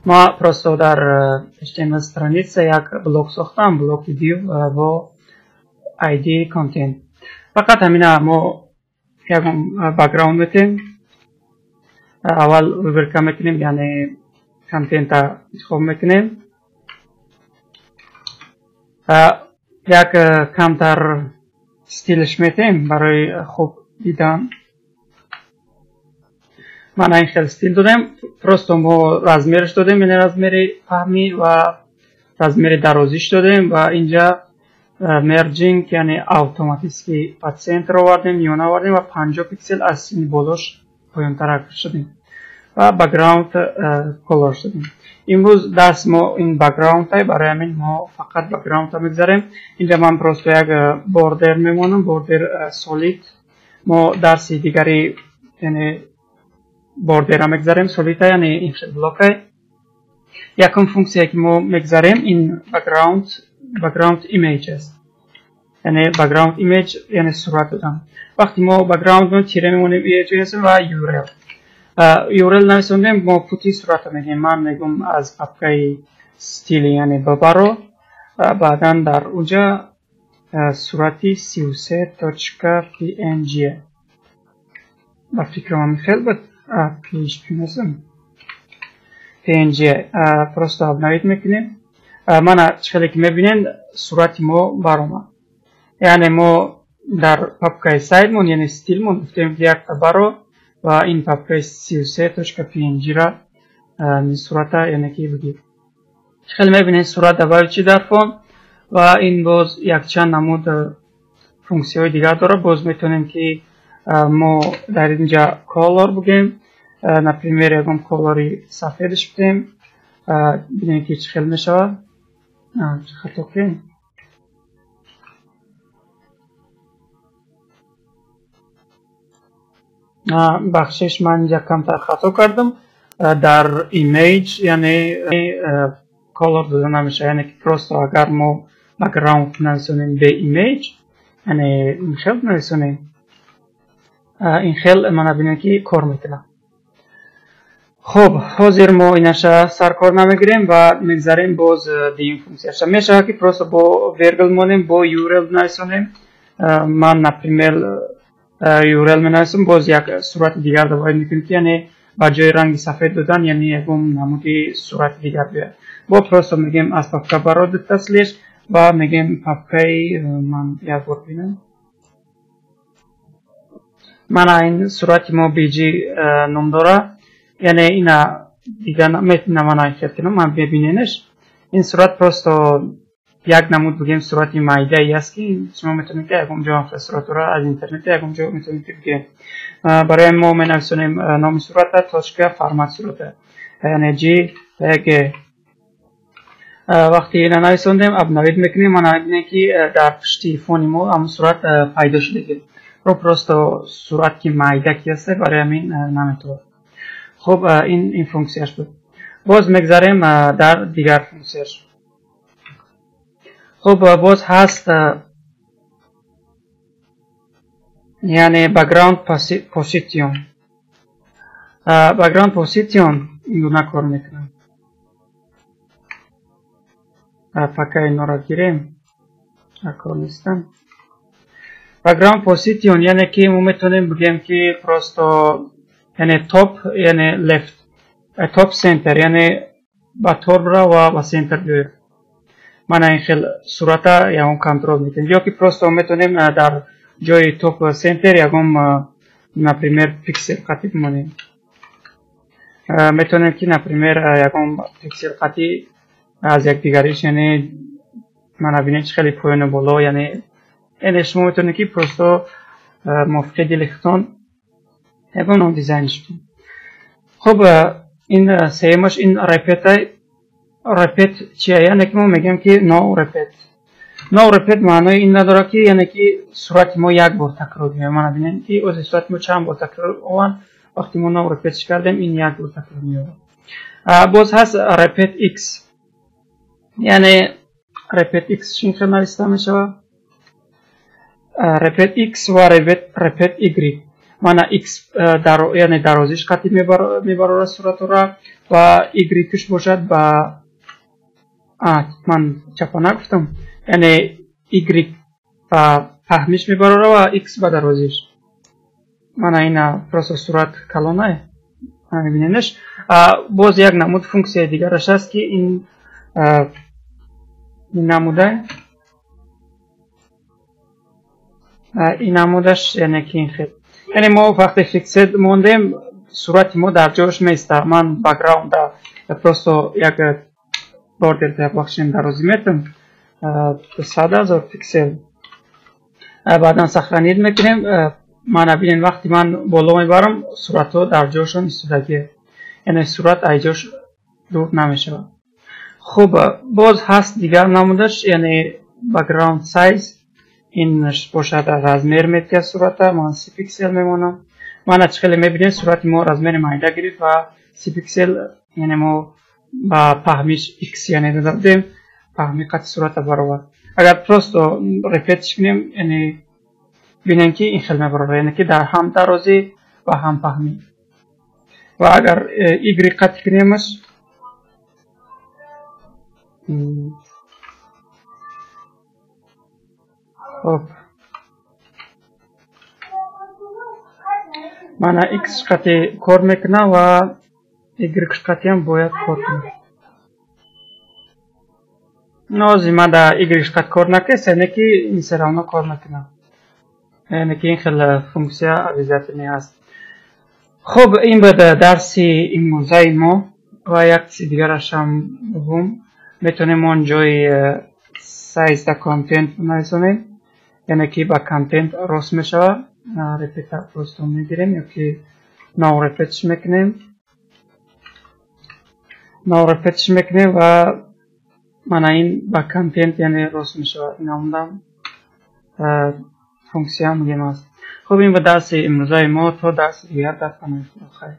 Ма просто дар HTML страница як блок сохтам, блоки div бо ID content. Фақат ҳамина мо ягон background метем. Аввал выборка мекунем, яъне контента интихоб мекунем. Як камтар стилш метем барои хуб дидан. Мана ин хел стил додем. Просто мо размерш додем, яъне размери паҳмӣ ва размери дарозиш додем ва инҷа merging, яъне автоматически ба центр овардем, миёна овардем ва 50 пиксел аз сини болош поёнтар шудем ва background color шудем. Имрӯз дарс мо ин background барои ҳамин мо фақат background мегзарем. Инҷа ман просто як border мемонам, border solid. Мо дарси дигари, яъне border мегзарем, solid, яъне ин хел блока. Якум функсия ки мо мегзарем ин background image аст. Яъне background image яъне сурат додан. Вақти мо background тире мемонем image ва URL. URL нависондем, мо пути сурата мегӯем. Ман мегӯм аз папкаи стили, яъне бабаро, баъдан дар уҷа сурати 33.png. Ба фикрам хел буд, PHP несам. PNG просто обновить мекунем. Мана чӣ хеле ки мебинед, сурати мо баромад. Яъне мо дар папкаи сайтмон, яъне стилмон гуфтем ки якта баро ва ин папкаи 33.png ра сурата, яъне ки бигир. Чӣ хеле мебинед, сурат добавить чи дар фон ва ин боз якчанд намуд функсияҳои дигар дорад. Боз метавонем ки мо дар инҷа color бигем, например ягон колори сафедаш бидем, бинем ки чӣ хел мешавад. Хато кунем. Бахшиш, ман инҷа камтар хато кардам. Дар image, яъне color дода намешавад, яъне ки просто агар мо background нависонем бе image, яъне ин хел нависонем, ин хел мана бинем ки кор мекунад. Хуб, ҳозир мо инаша саркор намегирем ва мегзарем боз дуюм функсияша. Мешавад ки просто бо вергл монем, бо URL нависонем. Ман например URL менависам, боз як сурати дигар добавить мекунем ки яъне ба ҷои ранги сафед додан, яъне ягон намуди сурати дигар биёяд. Бо просто мегем аз папка баро дута слеш ва мегем папкаи, ман як бор бинам. Мана ин сурати мо BG ном дора. Яъне ина дига метавонам мана хел кунам, ман бибиненаш. Ин сурат просто як намуд бигем сурати майдае аст ки шумо метавонед ки ягон ҷо ҳам суратро аз интернет ягон ҷо метавонед ки бигиред. Барои мо менависонем номи сурата точка формат сурата, яъне JPG. Вақти ина нависондем, обновить мекунем, мана мебинем ки дар пушти фони мо ҳамон сурат пайдо шуда. Просто сурат ки майда ки аст, барои ҳамин наметавонад. Хуб, ин функсияш буд. Боз мегзарем дар дигар функсияш. Хуб, боз ҳаст яъне background position. Background position ин гуна кор мекунад. Пака инора гирем, кор нестам. Background position яъне ки мо метавонем бигем ки просто яъне top, яъне left, top center, яъне ба тор бира ва ба центр биёяд. Мана ин хел сурата ягон контрол мекунем. Ё ки просто метавонем дар ҷои top center ягон например пиксел қатӣ бимонем. Метавонем ки например ягон пиксел қатӣ аз якдигариш, яъне мана бинед чӣ хеле поёну боло, яъне шумо метавонед ки просто мувофиқи дили худтон ягон ном дизайнш кунед. Хуб, ин сеюмаш ин repeat. Repeat чия? Яъне ки мо мегӯем ки no repeat. No repeat маънои ин надорад ки яъне ки сурати мо як бор такрор меояд. Мана бинед ки ози сурати мо чанд бор такрор ованд. Вақти мо no repeat кардем, ин як бор такрор меояд. Боз ҳаст repeat x. Яъне repeat x чӣ хел нависта мешавад? Repeat X ва Repeat Y. Мана X яъне дарозиш қатъи мебарорад суратро ва Y-ш бошад ба ман чапа нагуфтам, яъне Y ба паҳмиш мебарорад ва X ба дарозиш. Мана ина просто сурат калонае, мебинедш. Боз як намуд функсияи дигараш аст, ки ин намуда, ин намудаш, яъне ки ин хел, яъне мо вақте fixed мондем, сурати мо дар ҷояш меистад. Ман бакграунда просто як бордер бахшем, дарозӣ метам 100,000 пиксел, баъдан сохранить мекунем. Мана бинед, вақти ман боло мебарам, суратҳо дар ҷошон истодагие, яъне сурат аз ҷош дур намешавад. Хуб, боз ҳаст дигар намудаш, яъне background size. Ин бошад размер метиҳад сурата. Ман 30 пиксел мемонам. Мана чӣ хеле мебинед, сурати мо размери майда гирифт ва 30 пиксел, яъне мо ба паҳмиш x яъне дода будем, паҳми қати сурата баробар. Агар просто repeat ш кунем, яъне бинем, ки ин хел мебарорад, яъне ки дар ҳам дарозӣ ва ҳам паҳмӣ. Ва агар y қатъи кунемаш, хоб, мана x қатъи кор мекунам ва y қатъиам бояд кор кунам. Нози ман дар y қат кор накард, яъне ки ин всё равно кор мекунам, яъне ки ин хел функсия обязательный ҳаст. Хуб, ин буд дарси имрӯзаи мо. Ва як чизи дигарашам бигӯм, метавонем он ҷои size да content бинависонем, яъне ки ба контент рост мешавад. Repeat просто мегирем ё ки no repeat мекунем, no repeat мекунем ва мана ин ба контент яъне рост мешавад. Ин ҳамдам функсия муҳим аст. Хуб, ин ба дарси имрӯзаи мо. То дарси дигар дар паноҳи Худо, хайр.